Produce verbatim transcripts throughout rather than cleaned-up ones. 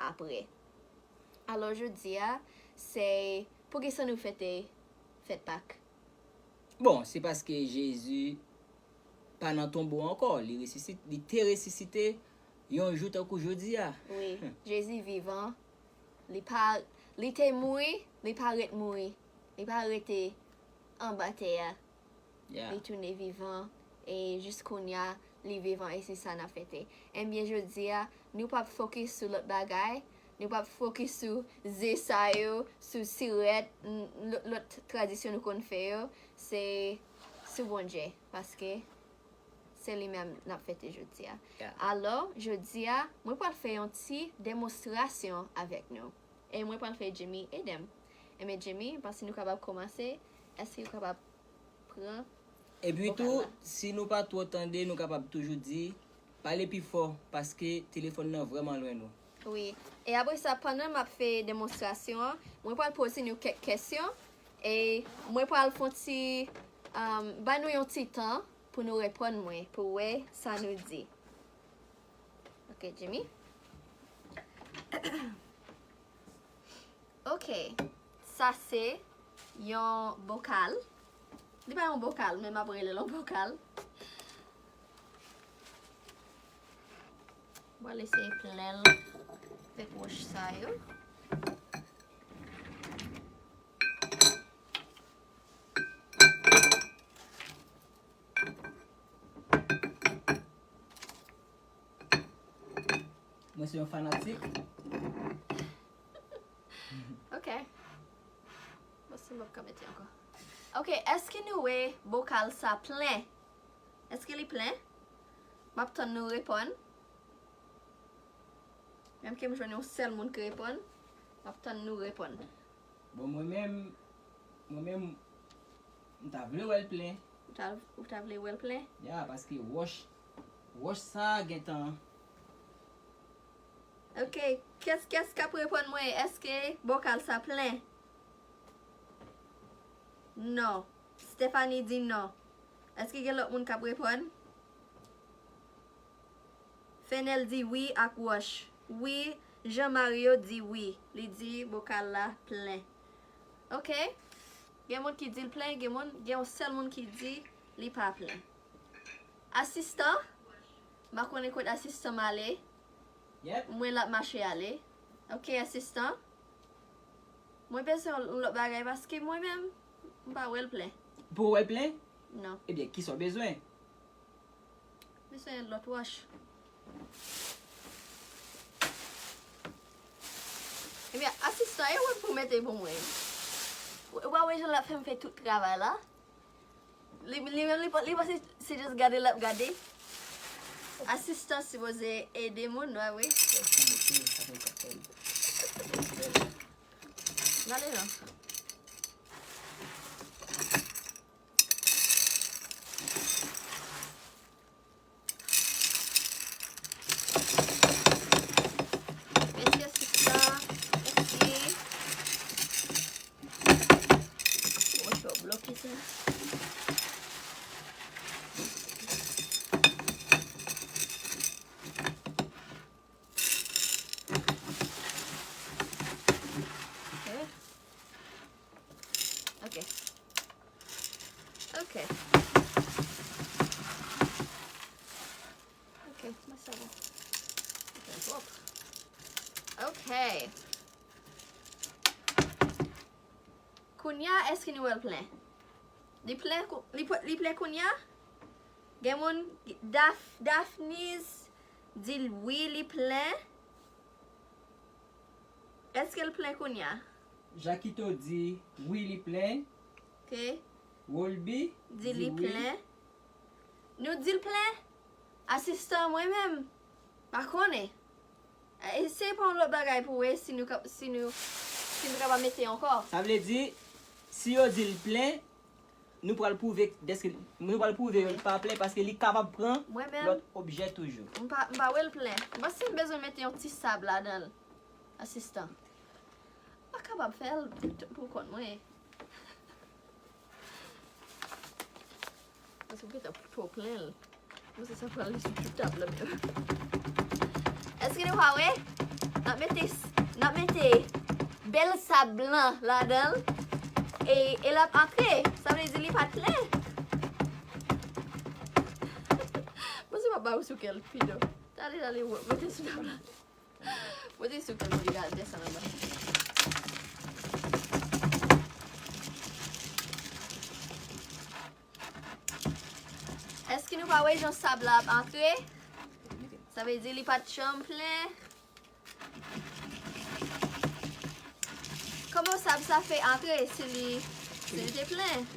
apre. Alò, jodi a, se poukisa nou fete fèt Pak? Bon, se paske Jezi pa nan tonbo ankò, li resisite, li te resisite yon jou tankou jodi a. Wi, Jezi vivan, li pa, li te mouri, li pa ret mouri, li pa rete anba tè a. Li tounen vivan, e jis kounye a, li vivan, e se sa n ap fete. Ebyen, jodi a, nou p ap fokis sou lòt bagay, nou p ap fokis sou ze sa yo, sou sirèt, lòt tradisyon nou konn fè yo, se sou Bondye, paske se li menm n ap fete jodi a. Alò, jodi a, mwen pral fè yon ti demonstrasyon avèk nou. E mwen pral fè Jimmy ede m. Ebyen, Jimmy, m panse nou kapab kòmanse. Èske ou kapab pran Epi tou, si nou pa twò tande, nou kapab toujou di, pale pi fò, paske telefòn nan vrèman lwen nou. Wi. E apre sa, pandan m ap fè demonstrasyon an, mwen pral poze nou kèk kesyon. E mwen pral fè yon ti, um, ba nou yon ti tan pou nou reponn mwen, pou wè sa nou di. Ok, Jimmy? Ok. Sa se yon bokal. Li pa yon bokal, men m ap rele l yon bokal. Mwen eseye plen l avèk wòch sa yo. Mwen se yon fanatik. Ok. Bon, si m p ap ka mete ankò. Ok, èske nou wè bokal sa plen? Èske li plen? M ap tann nou reponn. Menm ke m jwenn yon sèl moun ki reponn, m ap tann nou reponn. Bon, mwen menm, mwen menm, m ta vle wè l plen. Ou ta, ou ta vle wè l plen? Ya, paske wòch, wòch sa gentan. Ok, kès, kès k ap reponn mwen? Èske bokal sa plen? Non. Stephanie di non. Èske gen lòt moun k ap reponn? Fenel di wi ak wòch. Wi, Jean Mario di wi. Li di bokal la plen. Ok. Gen moun ki di l plen, gen moun, gen yon sèl moun ki di li pa plen. Asistan, m pa konnen kot asistan m ale. Mwen l ap mache ale. Ok, asistan. Mwen bezwen yon lòt bagay paske mwen menm, m pa wè l plen. Pou w wè l plen? Non. Ebyen, kisa w bezwen? Bezwen yon lòt wòch. Ebyen, asistan, e wòch pou mete pou mwen. Ou pa wè jan l ap fè m fè tout travay la? Li, li menm, li, li panse se just gade l ap gade. Asistan sipoze ede moun, pa vre? Gade non. Mèsi asistan. Mèsi. Mwen fè w bloke sa. Ok. Ok. Ok. Ok, mwen sa bon. Mwen pwòp. Ok. Kounye a, èske nou wè l plen? Li plen, li plen kounye a? Gen moun, Daph, Daphnis di wi, li plen. Èske l plen kounye a? Jakito di wi, li plen. Ok. Wolby di li plen. Nou di l plen? Asistan, mwen menm, pa konnen. Eseye pran yon lòt bagay pou wè si nou, si nou, si nou kapab mete ankò. Sa vle di, si yo di l plen, nou pral pwouve dèske, nou pral pwouve yo l pa plen paske li kapab pran lòt objè toujou. Mwen menm, m pa, m pa wè l plen. M panse m bezwen mete yon ti sab ladan l. Asistan. M pa kapab fè l pou kont mwen. Paske ou gentan twò plen l. Mwen se sa pral li sou tout tab la menm. Èske nou pa wè? N ap mete, n ap mete bèl sab blan ladan l. E, e l ap antre. Sa vle di li pa t plen. Mwen se pa ba ou sou kè l, Pido. Tande, tande, mete sou tab la. Mwen te si w te vle gade sa anba. Èske nou pa wè jan sab la ap antre? Sa vle di li pa t janm plen. Kòman sab sa fè antre si li, si li te plen?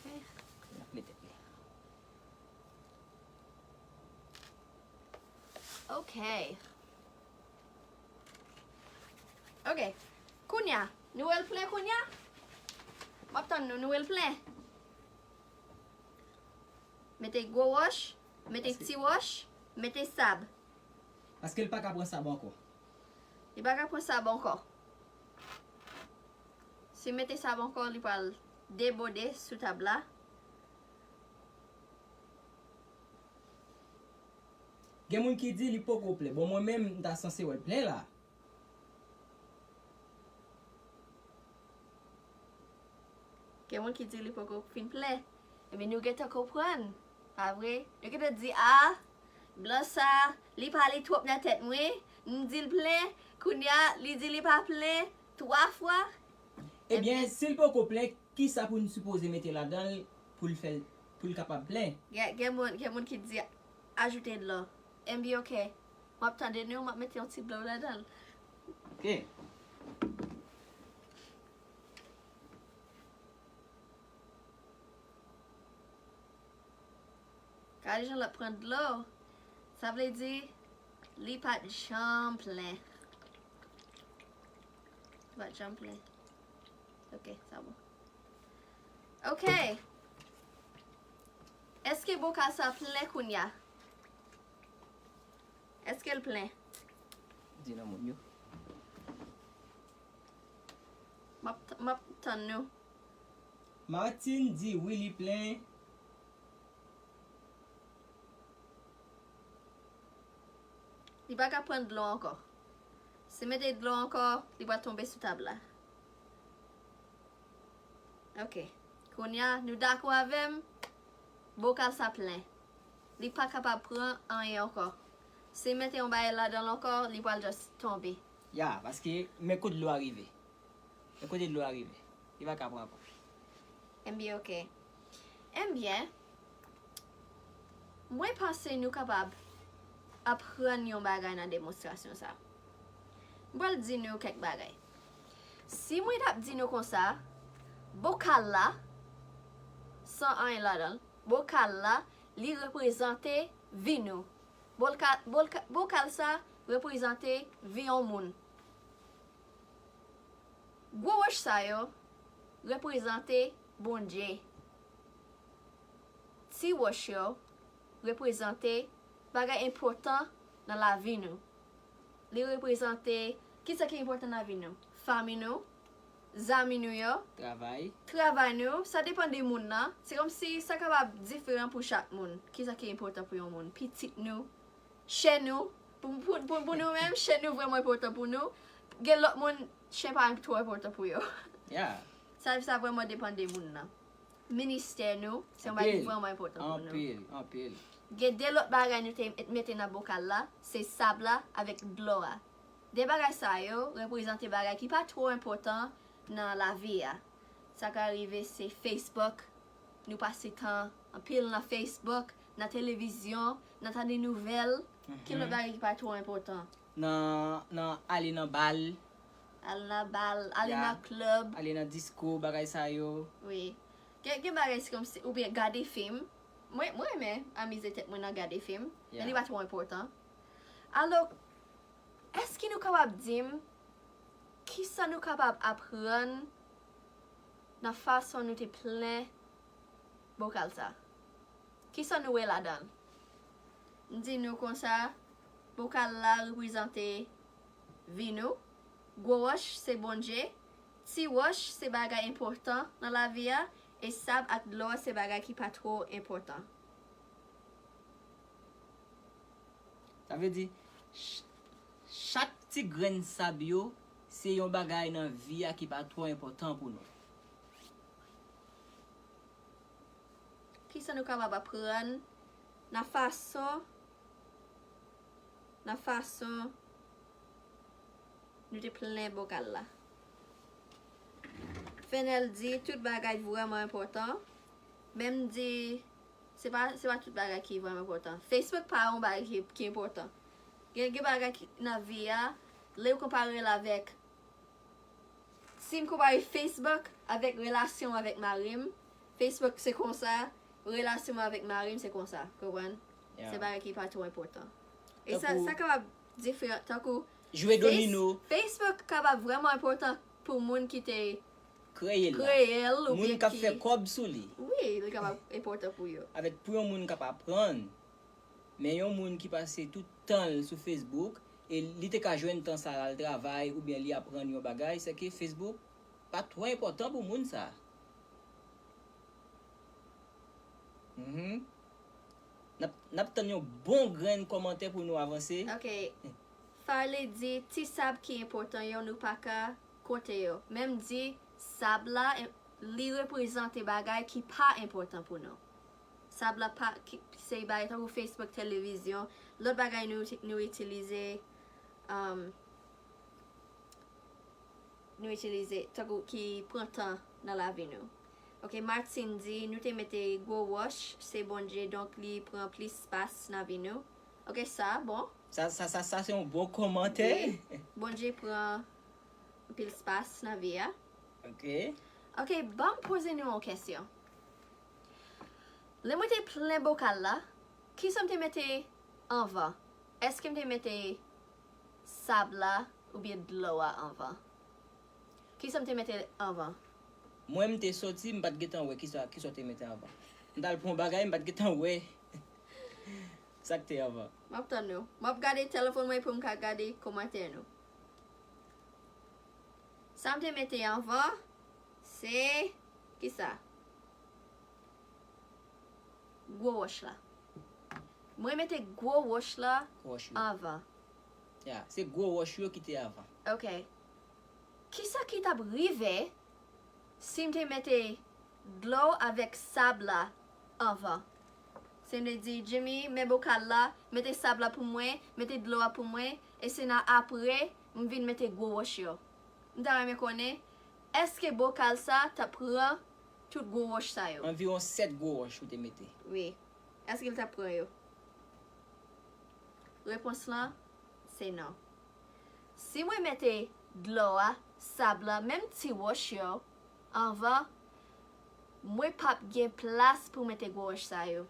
Ok. N ap mete li. Ok. Ok. Kounye a, nou wè l plen kounye a? M ap tann nou, nou wè l plen? Mete gwo wòch, mete ti wòch, mete sab. Paske l pa ka pran sab ankò. Li pa ka pran sab ankò. Si mete sab ankò, li pral debòde sou tab la. Gen moun ki di li poko plen. Bon, mwen menm, m ta sanse wè l plen la. Gen moun ki di li poko fin plen. Ebyen, nou gentan konprann. Pa vre? Nou gentan di, a, blan sa, li pale twòp nan tèt mwen. M di l plen. Kounye a, li di li pa plen. Twa fwa. Ebyen, si l poko plen, kisa pou n sipoze mete ladan l pou l fè, pou l kapab plen? Gen, gen moun, gen moun ki di ajoute dlo. M B, ok. M ap tande nou, m ap mete yon ti dlo ladan l. Ok. Gade jan l ap pran dlo. Sa vle di, li pa t janm plen. Li pa t janm plen. Ok, sa bon. Ok. Èske bokal sa plen kounye a? Èske l plen? Di nan moun yo. M ap t-, m ap tann nou. Martine di wi, li plen. Li pa ka pran dlo ankò. Si mete dlo ankò, li pral tonbe sou tab la. Ok. Kounye a, nou dakò avè m? Bokal sa plen. Li pa kapab pran anyen ankò. Si mete yon bagay ladan l ankò, li pral just tonbe. Ya, paske men kote dlo a rive. Men kote dlo a rive. Li pa ka pran ankò. Ebyen, ok. Ebyen, mwen panse nou kapab aprann yon bagay nan demonstrasyon sa. M pral di nou kèk bagay. Si mwen t ap di nou konsa, bokal la, san anyen ladan l, bokal la, li reprezante vi nou. Bolka-, bolka-, bokal sa reprezante vi yon moun. Gwo wòch sa yo reprezante Bondye. Ti wòch yo reprezante bagay enpòtan nan lavi nou. Li reprezante kisa ki enpòtan nan vi nou? Fanmi nou, zanmi nou yo, travay, travay nou, sa depann de moun nan. Se kòmsi sa kapab diferan pou chak moun. Kisa ki enpòtan pou yon moun? Pitit nou, chen nou. Pou, pou, pou, pou nou menm, chen nou vrèman enpòtan pou nou. Gen lòt moun, chen pa twò enpòtan pou yo. Yeah. Sa, sa vrèman depann de moun nan. Ministè nou, se yon bagay ki vrèman enpòtan pou nou. Anpil, anpil. Gen de lòt bagay nou te mete nan bokal la, se sab la avèk dlo a. De bagay sa yo reprezante bagay ki pa twò enpòtan nan lavi a. Sa ka rive se Facebook, nou pase tan anpil nan Facebook, nan televizyon, nan tande nouvèl, ki lòt bagay ki pa twò enpòtan? Nan, nan ale nan bal. Ale nan bal, ale nan klèb. Ale nan disko, bagay sa yo. Wi. Gen, gen bagay se kòmsi, oubyen gade fim. Mwen, mwen renmen amize tèt mwen nan gade fim, men li pa twò enpòtan. Alò, èske nou kapab di m Kisa nou kapab aprann nan fason nou te plen bokal sa? Kisa nou wè ladan l? M di nou konsa, bokal la reprezante vi nou, gwo wòch se Bondye, ti wòch se bagay enpòtan nan lavi a, e sab ak dlo a se bagay ki pa twò enpòtan. Sa vle di, ch- chak ti grenn sab yo se yon bagay nan vi a ki pa twò enpòtan pou nou. Kisa nou kapab aprann nan fason nan fason nou te plen bokal la? Fenel di tout bagay vrèman enpòtan. Men m di se pa, se pa tout bagay ki vrèman enpòtan. Facebook pa yon bagay ki, ki enpòtan. Gen, gen bagay ki nan vi a, lè w konpare l avèk, si m konpare Facebook avèk relasyon m avèk mari m, Facebook se konsa, relasyon mwen avèk mari m se konsa, konprann? Se bagay ki pa twò enpòtan. E sa, sa kapab diferan, tankou jwe domino. Facebook kapab vrèman enpòtan pou moun ki te kreye l la. Kreye l oubyen Moun k ap fè kòb sou li. Wi, li kapab enpòtan pou yo. Avèk pou yon moun k ap aprann, men yon moun ki pase tout tan l sou Facebook e li te ka jwenn tan sa al travay oubyen li aprann yon bagay, se ke Facebook pa twò enpòtan pou moun sa. Mhm. N ap, n ap tann yon bon grenn kòmantè pou nou avanse. Ok. Farley di, ti sab ki enpòtan yo, nou pa ka konte yo. Men m di, sab la, li reprezante bagay ki pa enpòtan pou nou. Sab la pa, ki, se bagay tankou Facebook, televizyon, lòt bagay nou, nou itilize, um, nou itilize, tankou ki pran tan nan lavi nou. Ok, Martine di, nou te mete gwo wòch, se Bondye, donk li pran plis espas nan vi nou. Ok, sa bon. Sa, sa, sa, sa se yon bon kòmantè. Wi. Bondye pran anpil espas nan vi a. Ok. Ok, ban m poze nou yon kesyon. Lè mwen te plen bokal la, kisa m te mete anvan? Èske m te mete sab la oubyen dlo a anvan? Kisa m te mete anvan? Mwen, m te soti, m pa t gentan wè kisa, kisa w te mete anvan. M t al pran yon bagay, m pa t gentan wè sa k te anvan. M ap tann nou. M ap gade telefòn mwen pou m ka gade kòmantè nou. Sa m te mete anvan, se kisa? Gwo wòch la. Mwen mete gwo wòch la Wòch yo. Anvan. Ya, se gwo wòch yo ki te avan. Ok. Kisa ki t ap rive si m te mete dlo avèk sab la anvan? Se m te di, Jimmy, men bokal la, mete sab la pou mwen, mete dlo a pou mwen, e se nan apre, m vin mete gwo wòch yo. M ta renmen konnen, èske bokal sa t ap pran tout gwo wòch sa yo? Anviwon sèt gwo wòch ou te mete. Wi. Èske l t ap pran yo? Repons lan, se non. Si mwen mete dlo a, sab la, menm ti wòch yo, anvan, mwen p ap gen plas pou mete gwo wòch sa yo.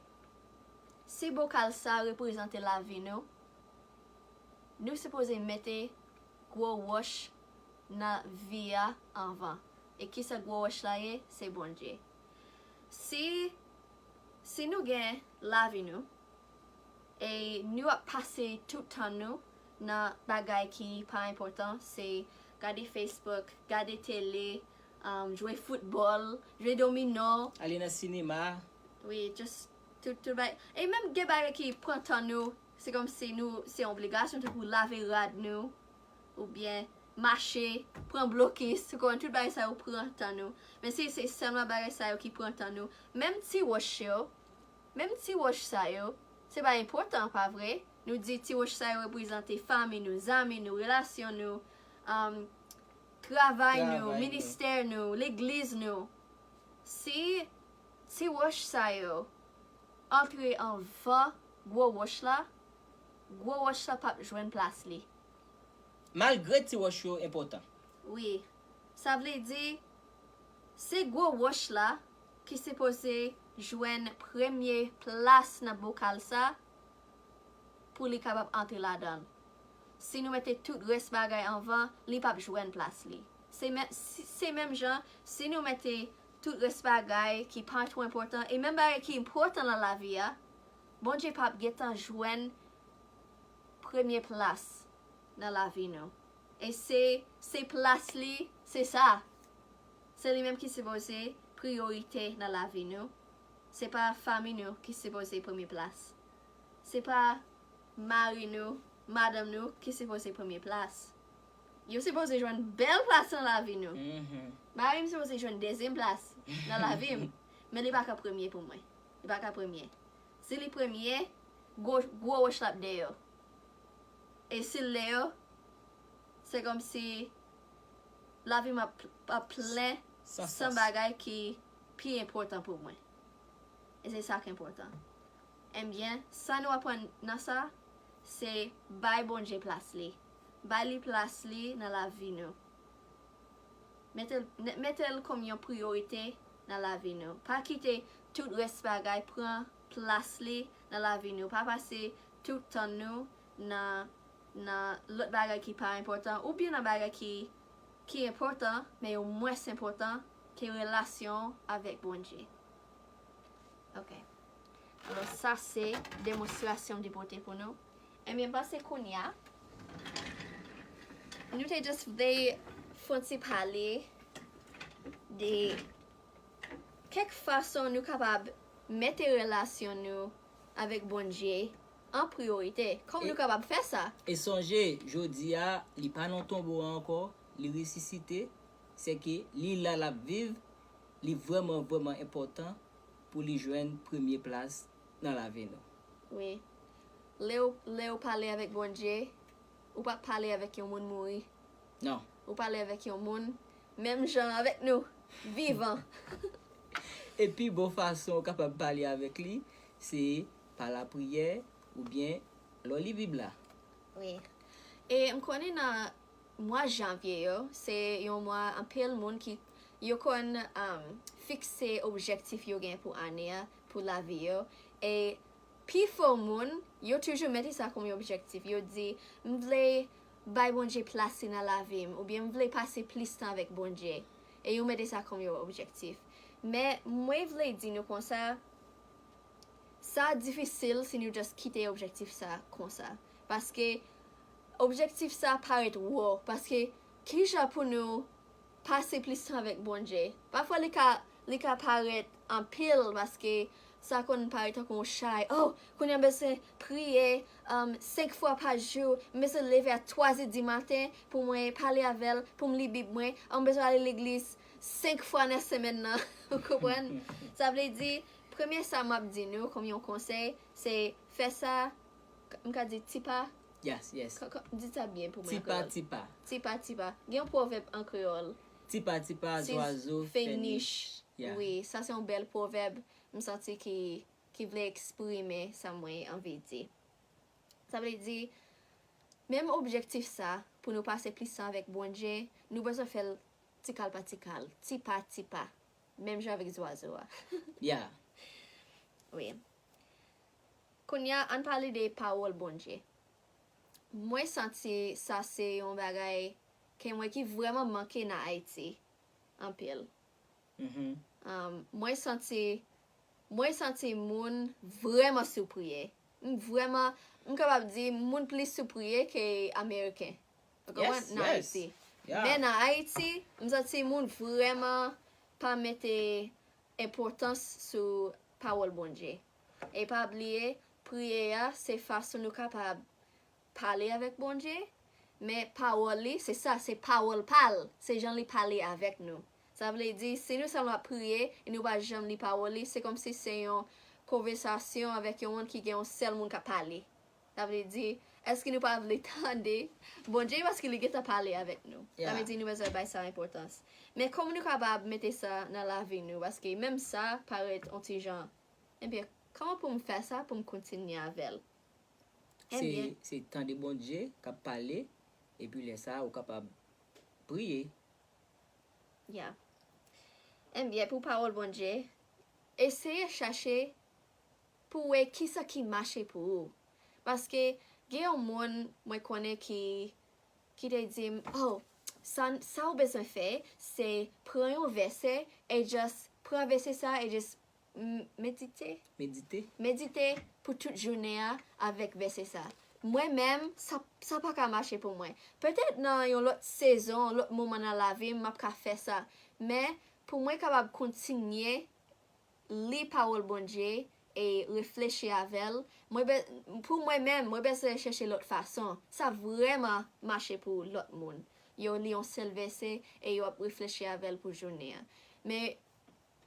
Si bokal sa reprezante lavi nou, nou sipoze mete gwo wòch nan vi a anvan. E kisa gwo wòch la ye? Se Bondye. Si, si nou gen lavi nou, e nou ap pase tout tan nou nan bagay ki pa enpòtan, se gade Facebook, gade tele, um, jwe foutbòl, jwe domino. Ale nan sinema. Wi, just tout, tout bagay. E menm gen bagay ki pran tan nou, se kòmsi nou, se yon obligasyon, tankou lave rad nou, oubyen mache, pran blokis, ou konprann, tout bagay sa yo pran tan nou. Men si se sèlman bagay sa yo ki pran tan nou, menm ti wòch yo, menm ti wòch sa yo, se pa enpòtan, pa vre? Nou di ti wòch sa yo reprezante fanmi nou, zanmi nou, relasyon nou, um, travay nou, Travay nou. Ministè nou, legliz nou. Si ti wòch sa yo antre anvan gwo wòch la, gwo wòch la p ap jwenn plas li. Malgre ti wòch yo enpòtan. Wi. Sa vle di, se gwo wòch la ki sipoze jwenn premye plas nan bokal sa pou li kapab antre ladan l. Si nou mete tout rès bagay anvan, li p ap jwenn plas li. Se men, si- se menm jan, si nou mete tout rès bagay ki pa twò enpòtan, e menm bagay ki enpòtan nan lavi a, Bondye p ap gentan jwenn premye plas nan lavi nou. E se, se plas li, se sa. Se li menm ki sipoze priyorite nan lavi nou. Se pa fanmi nou ki sipoze premye plas. Se pa mari nou, madanm nou ki sipoze premye plas. Yo sipoze jwenn bèl plas nan lavi nou. Mari m sipoze jwenn dezyèm plas nan lavi m. Men li pa ka premye pou mwen. Li pa ka premye. Si li premye, gwo, gwo wòch l ap deyò. E si l deyò, se kòmsi lavi m ap, ap plen san bagay ki pi enpòtan pou mwen. E se sa k enpòtan. Ebyen, sa nou aprann nan sa, se bay Bondye plas li. Bay li plas li nan lavi nou. Mete l, mete l kòm yon priyorite nan lavi nou. Pa kite tout rès bagay pran plas li nan lavi nou. Pa pase tout tan nou nan, nan lòt bagay ki pa enpòtan oubyen nan bagay ki, ki enpòtan, men yo mwens enpòtan ke relasyon avèk Bondye. Ok. Alò, sa se demonstrasyon m te pote pou nou. Ebyen, m panse kounye a, nou te just vle fè yon ti pale de kèk fason nou kapab mete relasyon nou avèk Bondye an priyorite. Kòman nou kapab fè sa? E sonje, jodi a, li pa nan tonbo a ankò, li resisite, se ke li la, l ap viv, li vrèman, vrèman enpòtan pou li jwenn premye plas nan lavi nou. Wi. Lè w, lè w pale avèk Bondye, ou pa pale avèk yon moun mouri. Non. Ou pale avèk yon moun, menm jan avèk nou, vivan. E pi bon fason ou kapab pale avèk li, se pa lapriyè oubyen lè w li Bib la. Wi. E m konnen nan mwa janvye yo, se yon mwa anpil moun ki, yo konn, um, fikse objektif yo gen pou ane a, pou lavi yo. E pifò moun, yo toujou mete sa kòm yon objektif. Yo di, "M vle bay Bondye plas li nan lavi m," oubyen, "M vle pase plis tan avèk Bondye." E yo mete sa kòm yon objektif. Men, mwen vle di nou konsa, sa difisil si nou just kite objektif sa konsa. Paske objektif sa parèt wo. Paske kijan pou nou pase plis tan avèk Bondye? Pafwa li ka, li ka parèt anpil paske sa konn parèt tankou yon chay. Oh, kounye a m bezwen priye, um, senk fwa pa jou. M bezwen leve a twa zè di maten pou mwen pale avè l, pou m li Bib mwen. Oh, m bezwen ale legliz senk fwa nan semèn nan. Ou konprann? Sa vle di, premye sa m ap di nou kòm yon konsèy, se fè sa, m ka di ti pa. Yes, yes. Di sa byen pou mwen an kreyòl. Ti pa, ti pa. Ti pa, ti pa. Gen yon pwovèb an kreyòl. Ti pa, ti pa, zwazo fè nich. Wi, sa se yon bèl pwovèb, m santi ki, ki vle eksprime sa mwen anvi di. Sa vle di, menm objektif sa, pou nou pase plis tan avèk Bondye, nou bezwen fè l ti kal pa ti kal, ti pa, ti pa. Menm jan avèk zwazo a. Yeah. Wi. Kounye a, ann pale de pawòl Bondye. Mwen santi sa se yon bagay ke mwen ki vrèman manke nan Ayiti. Anpil. Um, mwen santi, mwen santi moun vrèman sou priye. M vrèman, m kapab di moun plis sou priye ke Ameriken. Ou konprann? Nan Ayiti. Men nan Ayiti, m santi moun vrèman pa mete enpòtans sou pawòl Bondye. E pa bliye, priye a, se fason nou kapab pale avèk Bondye, men pawòl li, se sa, se pawòl pa l, se jan li pale avèk nou. Sa vle di, si nou sèlman ap priye e nou pa janm li pawòl li, se kòmsi se yon konvèsasyon avèk yon moun ki gen yon sèl moun k ap pale. Sa vle di, èske nou pa vle tande Bondye paske li gentan pale avèk nou? Sa vle di, nou bezwen bay sa enpòtans. Men kòman nou kapab mete sa nan lavi nou? Paske menm sa parèt yon ti jan, ebyen, kòman pou m fè sa pou m kontinye avè l? Se, se tande Bondye k ap pale, epi lè sa a, ou kapab priye. Ya. Ebyen, pou pawòl Bondye, eseye chache pou w wè kisa ki mache pou ou. Paske Gen yon moun mwen konnen ki, ki te di m, oh, sa, sa w bezwen fè, se pran yon vèsè e just pran vèsè sa e just m- medite. Medite. Medite pou tout jounen an avèk vèsè sa. Mwen menm, sa, sa pa ka mache pou mwen. Petèt nan yon lòt sezon, yon lòt moman nan lavi m, m ap ka fè sa. Men, pou mwen kapab kontinye li pawòl Bondye e reflechi avè l, mwen be- pou mwen menm, mwen bezwen chèche lòt fason. Sa vrèman mache pou lòt moun. Yo li yon sèl vèsè e yo ap reflechi avè l pou jounen an. Men,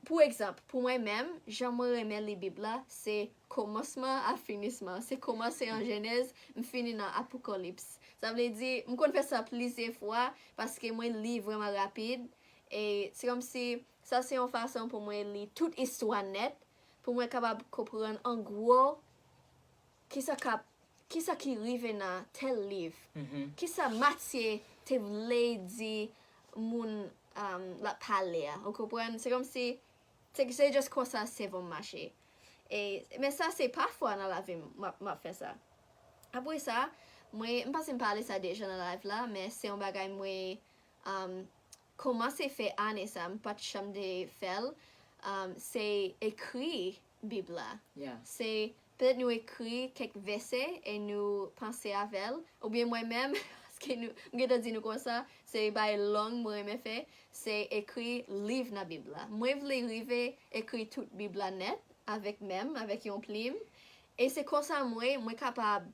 pou egzanp, pou mwen menm, jan mwen renmen li Bib la, se kòmansman a finisman. Se kòmanse an Jenèz, m fini nan Apokalips. Sa vle di, m konn fè sa plizyè fwa, paske mwen li vrèman rapid. E se kòmsi, sa se yon fason pou mwen li tout istwa nèt, pou mwen kapab konprann an gwo kisa k ap, kisa ki rive nan tèl liv. Kisa Matye te vle di moun um, l ap pale a. Ou konprann? Se kòmsi, se, se just konsa sèvo m mache. E, men sa se pafwa nan lavi m, m ap, m ap fè sa. Apre sa, mwen, m panse m pale sa deja nan live la, men se yon bagay mwen um, kòmanse fè ane sa, m pa t janm te fè l, um, se ekri Bib la. Yeah. Se petèt nou ekri kèk vèsè e nou panse avè l, oubyen mwen menm, paske nou, m gentan di nou konsa, se bagay long mwen renmen fè, se ekri liv nan Bib la. Mwen vle rive ekri tout Bib la nèt, avèk men m, avèk yon plim. E se konsa mwen, mwen kapab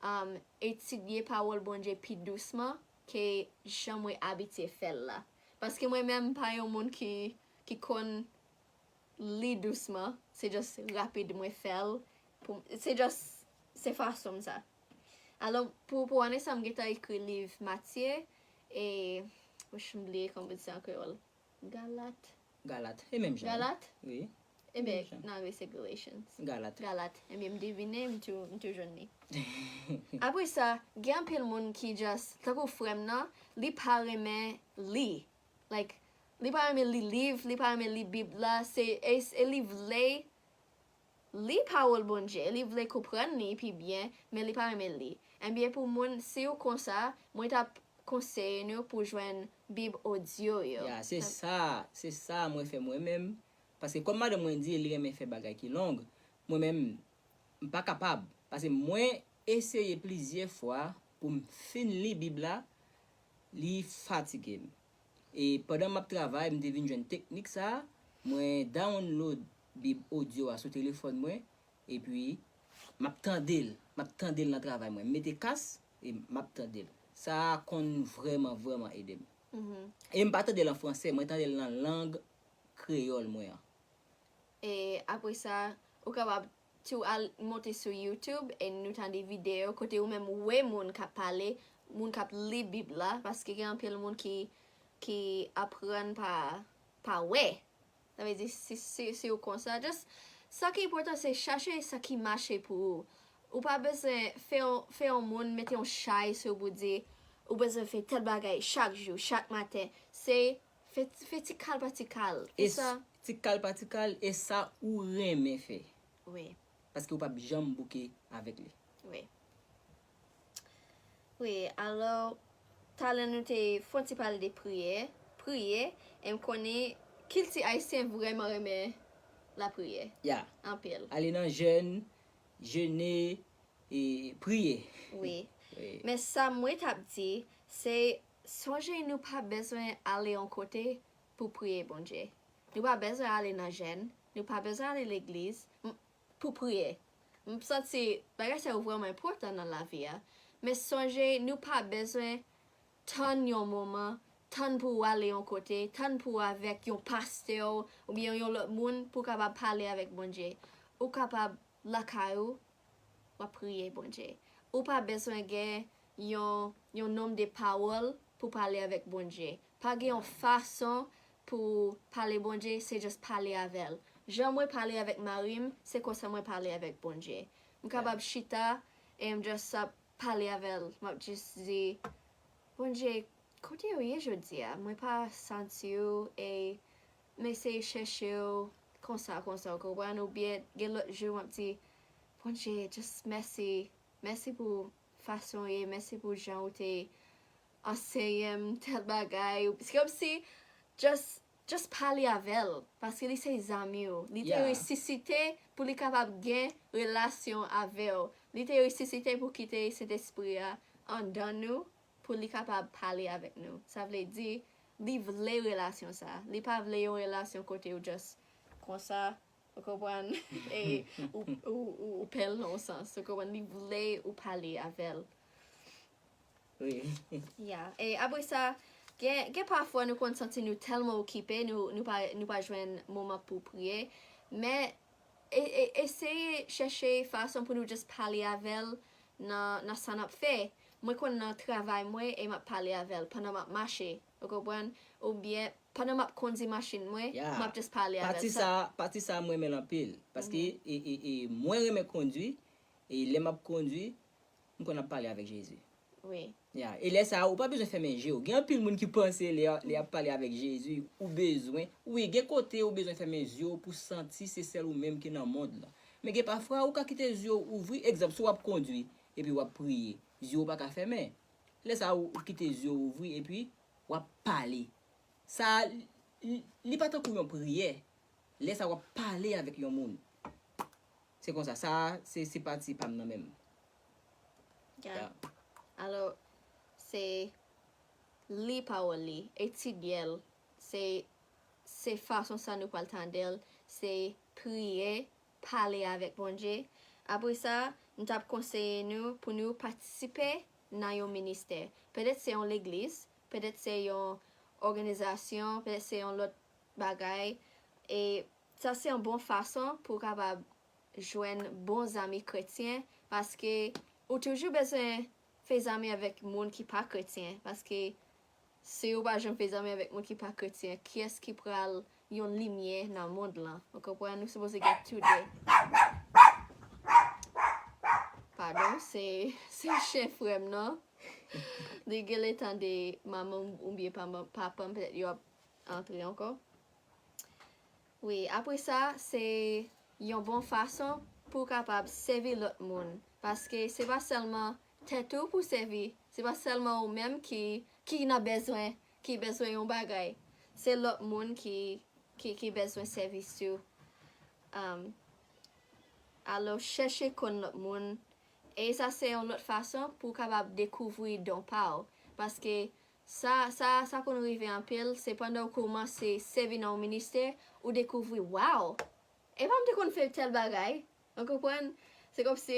um, etidye pawòl Bondye pi dousman ke jan mwen abitye fè l la. Paske mwen menm m pa yon moun ki, ki konn li dousman. Se just rapid mwen fè l. Pou, se just, se fason m sa. Alò, pou, pou ane sa, m gentan ekri liv Matye e, wouch, m bliye kòman pou di sa an kreyòl. Galat. Galat. E menm jan. Galat? Wi. Ebyen, nan angle se Galatians. Galat. Galat. Ebyen, m devine, m tou, m tou jwenn li. Apre sa, gen anpil moun ki just, tankou frè m nan, li pa renmen li. Like, li pa renmen li liv, li pa renmen li Bib la, se, e, e li vle li pawòl Bondye, li vle konprann li pi byen, men li pa renmen li. Ebyen, pou moun, si w konsa, mwen t ap konseye nou pou jwenn Bib odyo yo. Ya, se sa, se sa mwen fè mwen menm. Paske kòm madanm mwen di, li renmen fè bagay ki long, mwen menm, m pa kapab. Paske mwen eseye plizyè fwa pou m fin li Bib la, li fatige m. E pandan m ap travay, m te vin jwenn teknik sa a, mwen download Bib odyo a sou telefòn mwen, epi m ap tande l, m ap tande l nan travay mwen. M mete kas, e m ap tande l. Sa a konn vrèman, vrèman ede m. E m pa tande l an fransè, mwen tande l nan lang kreyòl mwen an. E apre sa, ou kapab tou al monte sou YouTube e nou tande videyo kote ou menm ou wè moun k ap pale, moun k ap li Bib la, paske gen anpil moun ki, ki aprann pa, pa wè. Sa vle di, si, si, si ou konsa, just, sa ki enpòtan, se chache sa ki mache pou ou. Ou pa bezwen fè yon, fè yon moun mete yon chay sou ou pou di, ou bezwen fè tèl bagay chak jou, chak maten. Se fè, fè ti kal pa ti kal. E E sa, s- ti kal pa ti kal, e sa ou renmen fè. Wi, Paske ou p ap janm bouke avèk li. wi. Wi, alò, talè nou te fon ti pale de priyè. Priyè, e m konnen kilti ayisyen vrèman renmen lapriyè. Ya. Anpil. Ale nan jèn, jene, e priye. Wi. Wi. Men sa mwen t ap di, se sonje nou pa bezwen ale yon kote pou priye Bondye. Nou pa bezwen ale nan jèn, nou pa bezwen ale legliz m- pou priye. M santi bagay sa yo vrèman enpòtan nan lavi a. Men sonje, nou pa bezwen tann yon moman, tann pou w ale yon kote, tann pou w avèk yon pastè oubyen yon lòt moun pou w kapab pale avèk Bondye. Ou kapab lakay ou, w ap priye Bondye. Ou pa bezwen gen yon, yon nonm de pawòl pou pale avèk Bondye. Pa gen yon fason pou pale Bondye, se just pale avè l. Jan mwen pale avèk mari m, se konsa mwen pale avèk Bondye. M kapab chita e m just ap pale avè l. M ap just di, Bondye, kote w ye jodi a? Mwen pa santi w e m eseye chèche w konsa, konsa, w konprann? Oubyen gen lòt jou m ap di, Bondye, just mèsi. Mèsi pou fason w ye, mèsi pou jan ou te ansenye m tèl bagay. Se kòmsi, just, just pale avè l, paske li se zanmi w. Li te resisite pou li kapab gen relasyon avè w. Li te resisite pou kite Sentespri a anndan nou, pou li kapab pale avèk nou. Sa vle di, li vle relasyon sa. Li pa vle yon relasyon kote ou just konsa, ou konprann? E ou, ou, ou, ou pè l nan yon sans, ou konprann? Li vle ou pale avè l. Wi. Ya. E apre sa, gen, gen pafwa nou konn santi nou tèlman okipe, nou, nou pa, nou pa jwenn moman pou priye. Men, e, e, eseye chèche fason pou nou just pale avè l nan, nan sa n ap fè. Mwen konn nan travay mwen e m ap pale avè l pandan m ap mache. Ou konprann? Oubyen, pandan m ap kondi machin mwen, Ya. M ap just pale avè Pati l. sa, pati sa mwen renmen l anpil. Paske e, e, e, mwen renmen kondwi, e lè m ap kondwi, m konn ap pale avèk Jezi. Wi. Ya, e lè sa a, ou pa bezwen fèmen je w. Gen anpil moun ki panse lè, lè y ap pale avèk Jezi, ou bezwen, wi, gen kote ou bezwen fèmen je w pou santi se sèl ou menm ki nan mond lan. Men gen pafwa, ou ka kite je w ouvri, egzanp, si w ap kondwi, epi w ap priye, je w pa ka fèmen. Lè sa a, ou kite je w ouvri, epi w ap pale. Sa a, li, li pa tankou yon priyè. Lè sa a, w ap pale avèk yon moun. Se konsa, sa a, se, se pati pa m nan menm. Ya. Alò, se li pawòl li, etidye l, se, se fason sa nou pral tande l, se priye, pale avèk Bondye. Apre sa, m t ap konseye nou pou nou patisipe nan yon ministè. Petèt se yon legliz, petèt se yon òganizasyon, petèt se yon lòt bagay. E sa se yon bon fason pou w kapab jwenn bon zanmi kretyen, paske ou toujou bezwen fè zanmi avèk moun ki pa kretyen, paske si ou pa janm fè zanmi avèk moun ki pa kretyen, kiyès ki pral yon limyè nan mond lan? Ou konprann? Nou sipoze gen tou de. Padon, se, se chen frè m nan. Li genlè tande manman m oubyen papa m, papa m, petèt yo ap antre ankò. Wi, apre sa, se yon bon fason pou w kapab sèvi lòt moun. Paske se pa sèlman tèt ou pou sèvi, se pa sèlman ou menm ki, ki nan bezwen, ki bezwen yon bagay. Se lòt moun ki, ki, ki bezwen sèvis ou. Um, alò, chèche konn lòt moun. E sa se yon lòt fason pou w kapab dekouvri don pa w. Paske sa, sa, sa konn rive anpil, se pandan w kòmanse sèvi nan yon ministè, ou dekouvri, waw! Epa m te konn fè tèl bagay. Ou konprann? Se kòmsi,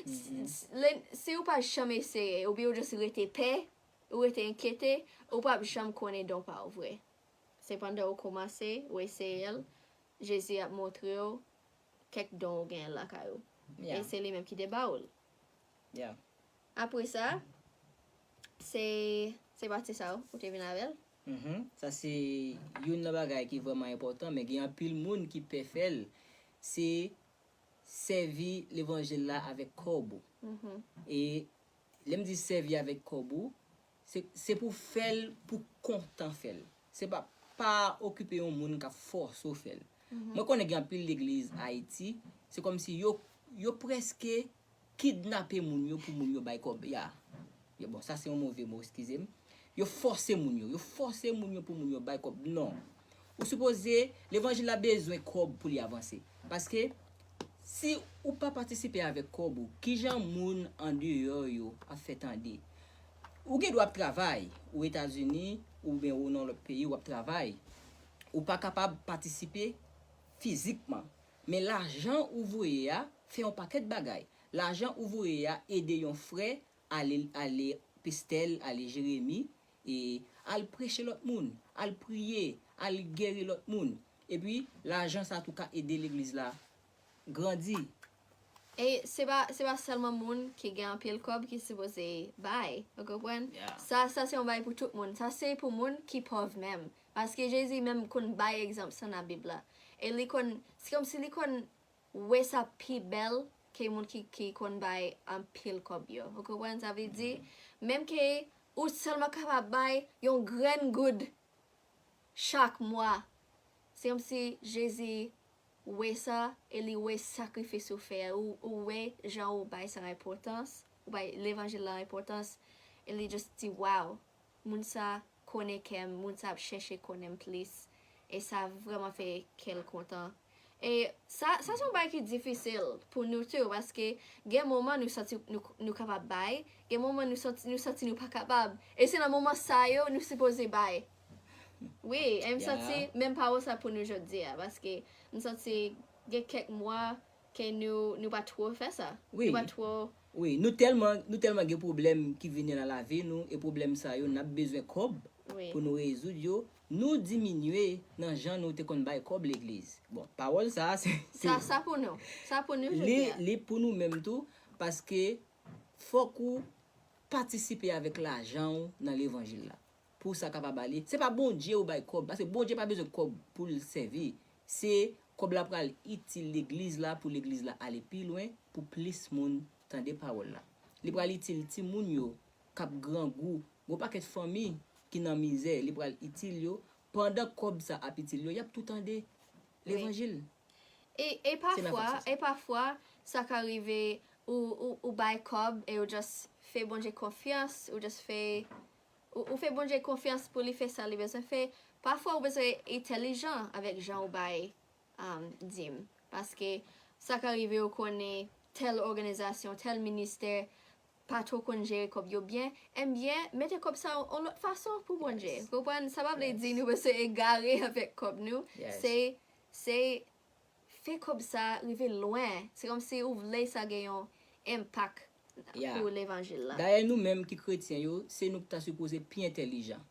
s- s- lè- si ou pa janm eseye, oubyen ou just rete pè, ou rete enkyete, ou p ap janm konnen don pa w vre. Se pandan ou kòmanse, ou eseye l, Jezi ap montre w kèk don ou genyen lakay ou. Ya. E se li menm ki te ba ou l. Ya. Apre sa, se, se pati sa ou, ou te vin avè l. Mhm. Sa se youn nan bagay ki vrèman enpòtan, men gen anpil moun ki pè fè l. Se sèvi levanjil la avèk kòb ou. Mhm. E lè m di sèvi avèk kòb ou, se, se pou fè l pou kontan fè l. Se pa, pa okipe yon moun k ap fòse w fè l. Mwen konnen gen anpil legliz Ayiti, se kòmsi yo, yo prèske kidnape moun yo pou moun yo bay kòb. Ya. Yo, bon, sa se yon move mo, eskize m. Yo fòse moun yo, yo fòse moun yo pou moun yo bay kòb. Non. Ou sipoze, levanjil la bezwen kòb pou li avanse. Paske, si ou pa patisipe avèk kòb ou, kijan moun andeyò yo ap fè tande? Ou gen dwa ap travay, ou Etazini, oubyen ou nan lòt peyi, w ap travay. Ou pa kapab patisipe fizikman. Men lajan ou voye a fè yon pakèt bagay. Lajan ou voye a ede yon frè ale, ale Pestèl, ale Jeremi, e al preche lòt moun, al priye, al geri lòt moun. Epi, lajan sa tou ka ede legliz la grandi. E se pa, se pa sèlman moun ki gen anpil kòb ki sipoze bay, ou konprann? Ya. Sa, sa se yon bay pou tout moun. Sa se pou moun ki pòv menm. Paske Jezi menm konn bay egzanp sa nan Bib la. E li konn, se kòmsi li konn wè sa pi bèl ke moun ki, ki konn bay anpil kòb yo. Ou konprann? Sa vle di, menm ke ou sèlman kapab bay yon grenn goud chak mwa, se kòmsi Jezi wè sa e li wè sakrifis ou fè a, ou, ou wè jan ou bay sa enpòtans, ou bay levanjil la enpòtans, e li just di, "Wow, moun sa konnen kè m, moun sa ap chèche konnen m plis." E sa vrèman fè kè l kontan. E sa, sa se yon bagay ki difisil pou nou tou, paske gen moman nou santi nou, nou kapab bay, gen moman nou santi, nou santi nou pa kapab. E se nan moman sa yo nou sipoze bay. Wi, e m santi menm pawòl sa pou nou jodi a, paske m santi gen kèk mwa ke nou, nou pa twò fè sa. Nou pa twò Wi, nou tèlman, nou tèlman gen pwoblèm ki vini nan lavi nou, e pwoblèm sa yo, n ap bezwen kòb pou nou rezoud yo, nou diminye nan jan nou te konn bay kòb legliz. Bon, pawòl sa a, se, se, Sa, sa pou nou. Sa pou nou, jodi a. Li pou nou menm tou, paske fòk ou patisipe avèk lajan ou nan levanjil la. Pou sa kapab ale. Se pa Bondye ou bay kòb, paske Bondye pa bezwen kòb pou l sèvi. Se kòb la pral itil legliz la, pou legliz la ale pi lwen, pou plis moun tande pawòl la. Li pral itil timoun yo k ap grangou, gon pakèt fanmi ki nan mizè, li pral itil yo. Pandan kòb sa ap itil yo, y ap tou tande levanjil. E, e pafwa, e pafwa, sa ka rive ou, ou, ou bay kòb e ou just fè Bondye konfyans, ou just fè, ou, ou fè Bondye konfyans pou li fè sa li bezwen fè. Pafwa ou bezwen entèlijan avèk jan ou bay um, dim. Paske sa ka rive ou konnen tèl òganizasyon, tèl ministè pa twò konn jere kòb yo byen, ebyen, mete kòb sa yon lòt fason pou Bondye. Ou konprann? Sa pa vle di nou bezwen egare avèk kòb nou. Se, se fè kòb sa rive lwen. Se kòmsi ou vle sa gen yon enpak pou levanjil la. Dayè nou menm ki kretyen yo, se nou ki ta sipoze pi entèlijan.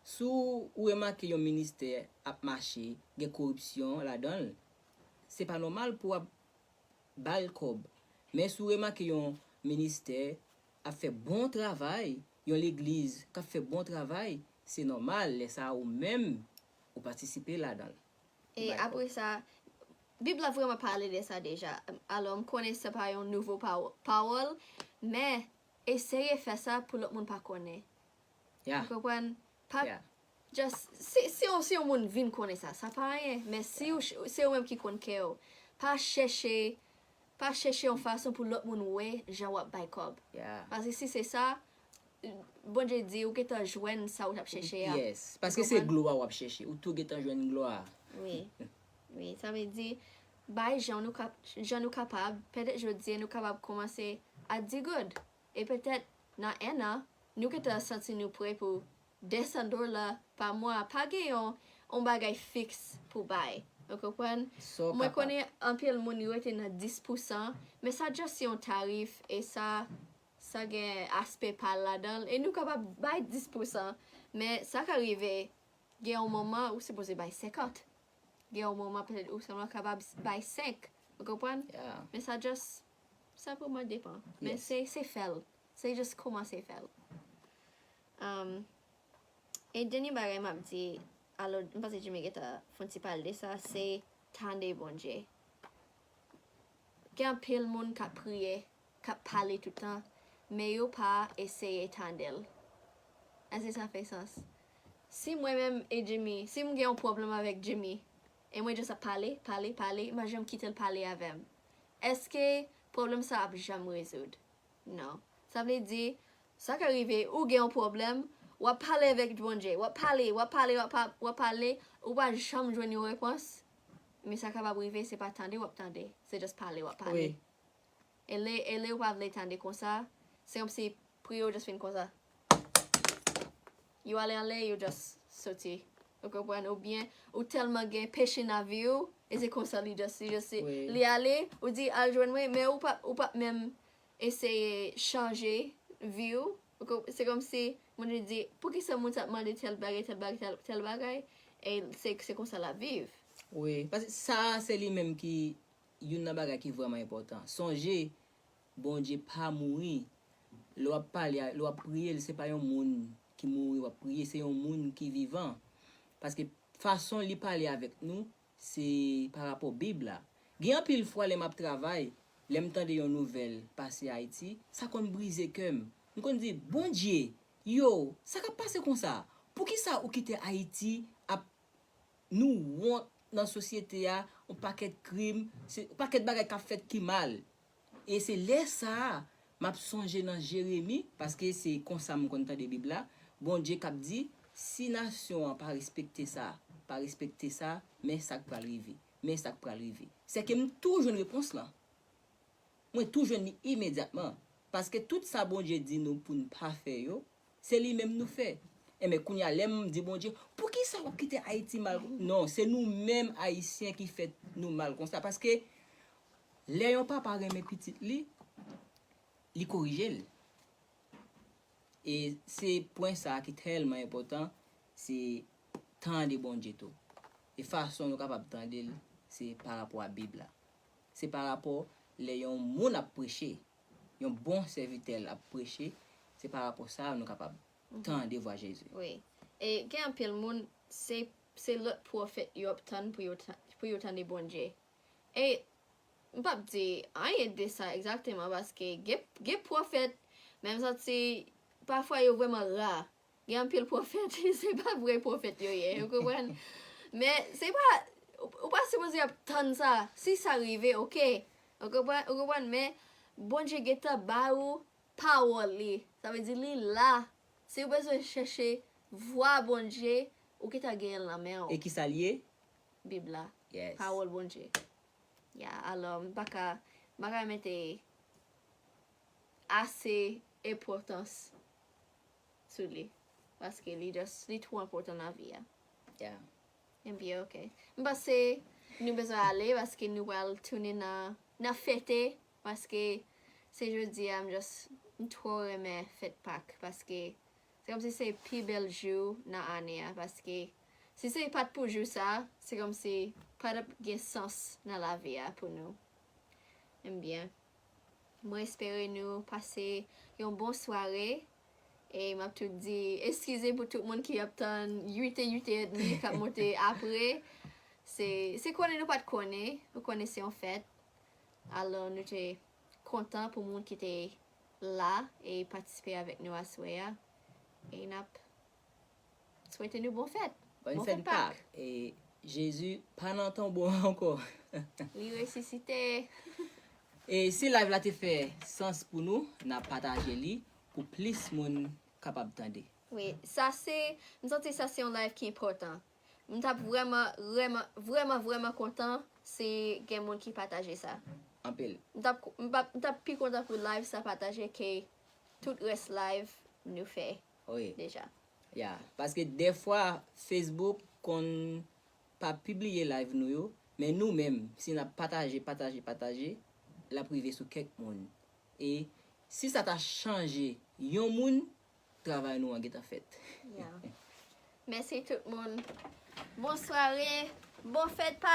Si w remake yon ministè ap mache, gen koripsyon ladan l, se pa nòmal pou w ap ba l kòb. Men si w remake yon ministè ap fè bon travay, yon legliz k ap fè bon travay, se nòmal lè sa a ou menm ou patisipe ladan l. E apre sa, Bib la vrèman pale de sa deja. Alò, m konnen se pa yon nouvo pawòl, men eseye fè sa pou lòt moun pa konnen. Ou konprann? Pa just, si, si, yon, si yon moun vin konnen sa, sa pa anyen. Men si se ou menm ki konn kè w, pa chèche, pa chèche yon fason pou lòt moun wè jan w ap bay kòb. Paske si se sa, Bondye di ou gentan jwenn sa ou t ap chèche a. Yes. Paske se glwa w ap chèche. Ou tou gentan jwenn glwa a. Wi. Wi, sa vle di, bay jan nou, kap, jan nou kapab, petèt jodi a nou kapab kòmanse a dis goud. E petèt nan en an, nou gentan santi nou prè pou de san dola pa mwa. Pa gen yon, yon bagay fiks pou bay. Ou konprann? Mwen konnen anpil moun yo rete nan dis pousan, men sa just yon tarif e sa sa gen aspè pa l ladan l, e nou kapab bay dis pousan, men sa ka rive, gen yon moman ou sipoze bay senkant. Gen yon moman petèt ou sèlman kapab bay senk. Ou konprann? Men sa just, sa vrèman depan. Men se, se fè l. Se just kòmanse fè l. Um, E dènye bagay m ap di, alò, m panse Jimmy gentan fè yon ti pale de sa, se tande Bondye. Gen anpil moun k ap priye, k ap pale tout tan, men yo pa eseye tande l. Èske sa fè sans? Si mwen menm e Jimmy, si m gen yon pwoblèm avèk Jimmy, e mwen just ap pale, pale, pale, m pa janm kite l pale avè m, èske pwoblèm sa ap janm rezoud? Non. Sa vle di, sa ka rive, ou gen yon pwoblèm, w ap pale avèk Bondye, w ap pale, w ap pale, w ap, w ap pale, ou pa janm jwenn yon repons. Men sa kapab rive, se pa tande w ap tande, se just pale w ap pale. E lè, e lè ou pa vle tande konsa, se kòmsi priyè w just fin konsa. Yo ale anlè, yo just soti. Ou konprann? Oubyen, ou tèlman gen peche nan vi w, e se konsa li just, li just, li ale, ou di, "Al jwenn mwen," men ou pa, ou pa menm eseye chanje vi w. Se kòmsi moun yo di, "Poukisa moun sa ap mande tèl bagay, tèl bagay, tèl, tèl bagay?" E se, se konsa l ap viv. Wi, paske sa a se li menm ki youn nan bagay ki vrèman enpòtan. Sonje, Bondye pa mouri. Lè w ap pale, lè w ap priye l, se pa yon moun ki mouri w ap priye, se yon moun ki vivan. Paske fason li pale avèk nou, se pa rapò Bib la. Gen anpil fwa lè m ap travay, lè m tande yon nouvèl pase Ayiti, sa konn brize kè m. M konn di, "Bondye, yo, sa k ap pase konsa? Poukisa ou kite Ayiti ap nou wont nan sosyete a, yon pakèt krim, se yon pakèt bagay k ap fèt ki mal." E se lè sa a, M ap sonje nan Jeremi, paske se konsa m konn tande Bib la, Bondye k ap di, si nasyon an pa respekte sa, pa respekte sa, men sa k pral rive, men sa k pral rive. Sèke m tou jwenn repons lan. Mwen tou jwenn li imedyatman. Paske tout sa Bondye di nou pou n pa fè yo, se li menm nou fè. Enben, kounye a, lè m di Bondye, poukisa w ap kite Ayiti mal? Non, se nou menm Ayisyen ki fè nou mal konsa. Paske lè yon papa renmen pitit li, li korije l. E se pwen sa a ki tèlman enpòtan, se tande Bondye tou. E fason nou kapab tande l, se pa rapò a Bib la. Se pa rapò lè yon moun ap preche, yon bon sèvitè l ap preche, se pa rapò sa a nou kapab tande vwa Jezi. Wi. E gen anpil moun, se, se lòt pwofèt yo ap tann pou yo, ta- pou yo tande Bondye. E m p ap di anyen de sa egzakteman, paske gen, gen pwofèt, men m santi pafwa yo vrèman ra. Gen anpil pwofèt, se pa vrè pwofèt yo ye, ou konprann? Men se pa, ou, ou pa sipoze ap tann sa. Si sa rive, oke. Ou konprann, ou konprann, men Bondye gentan ba ou pawòl li. Sa vle di li la. Si ou bezwen chèche vwa Bondye, ou gentan genyen l nan men w. E kisa l ye? Bib la. Yes. Pawòl Bondye. Ya, alò, m pa ka, m pa ka mete ase enpòtans sou li. Paske li just, li twò enpòtan nan vi a. Yeah. Ebyen, oke. M panse nou bezwen ale paske nou pral tounen nan, nan fete. Paske se jodi a, m just, m twò renmen fèt Pak. Paske se kòmsi se pi bèl jou nan ane a. Paske si se pa t pou jou sa, se kòmsi pa t ap gen sans nan lavi a pou nou. Ebyen, mwen espere nou pase yon bon sware. E m ap tou di eskize pou tout moun ki ap tann uit è, uit è edmi k ap monte apre. Se, se konnen nou pa t konnen, nou konnen se yon fèt. Alò, nou te kontan pou moun ki te la e patisipe avèk nou aswè a. E n ap swete nou bon fèt. Bòn fèt Pak. E Jezi pa nan tonbo a ankò. Li resisite. E si live la te fè sans pou nou, n ap pataje li pou plis moun kapab tande. Wi, sa se, m santi sa se yon live ki enpòtan. M t ap vrèman, vrèman, vrèman, vrèman kontan si gen moun ki pataje sa. Anpil. M t ap, m t ap, m t ap pi kontan pou live sa pataje ke tout rès live nou fè Wi. deja. Ya, paske dèfwa Facebook konn pa pibliye live nou yo, men nou menm, si n ap pataje, pataje, pataje, l ap rive sou kèk moun. E si sa ta chanje yon moun, travay nou an gentan fèt. Ya. Mèsi tout moun. Bon sware, bon fèt Pak.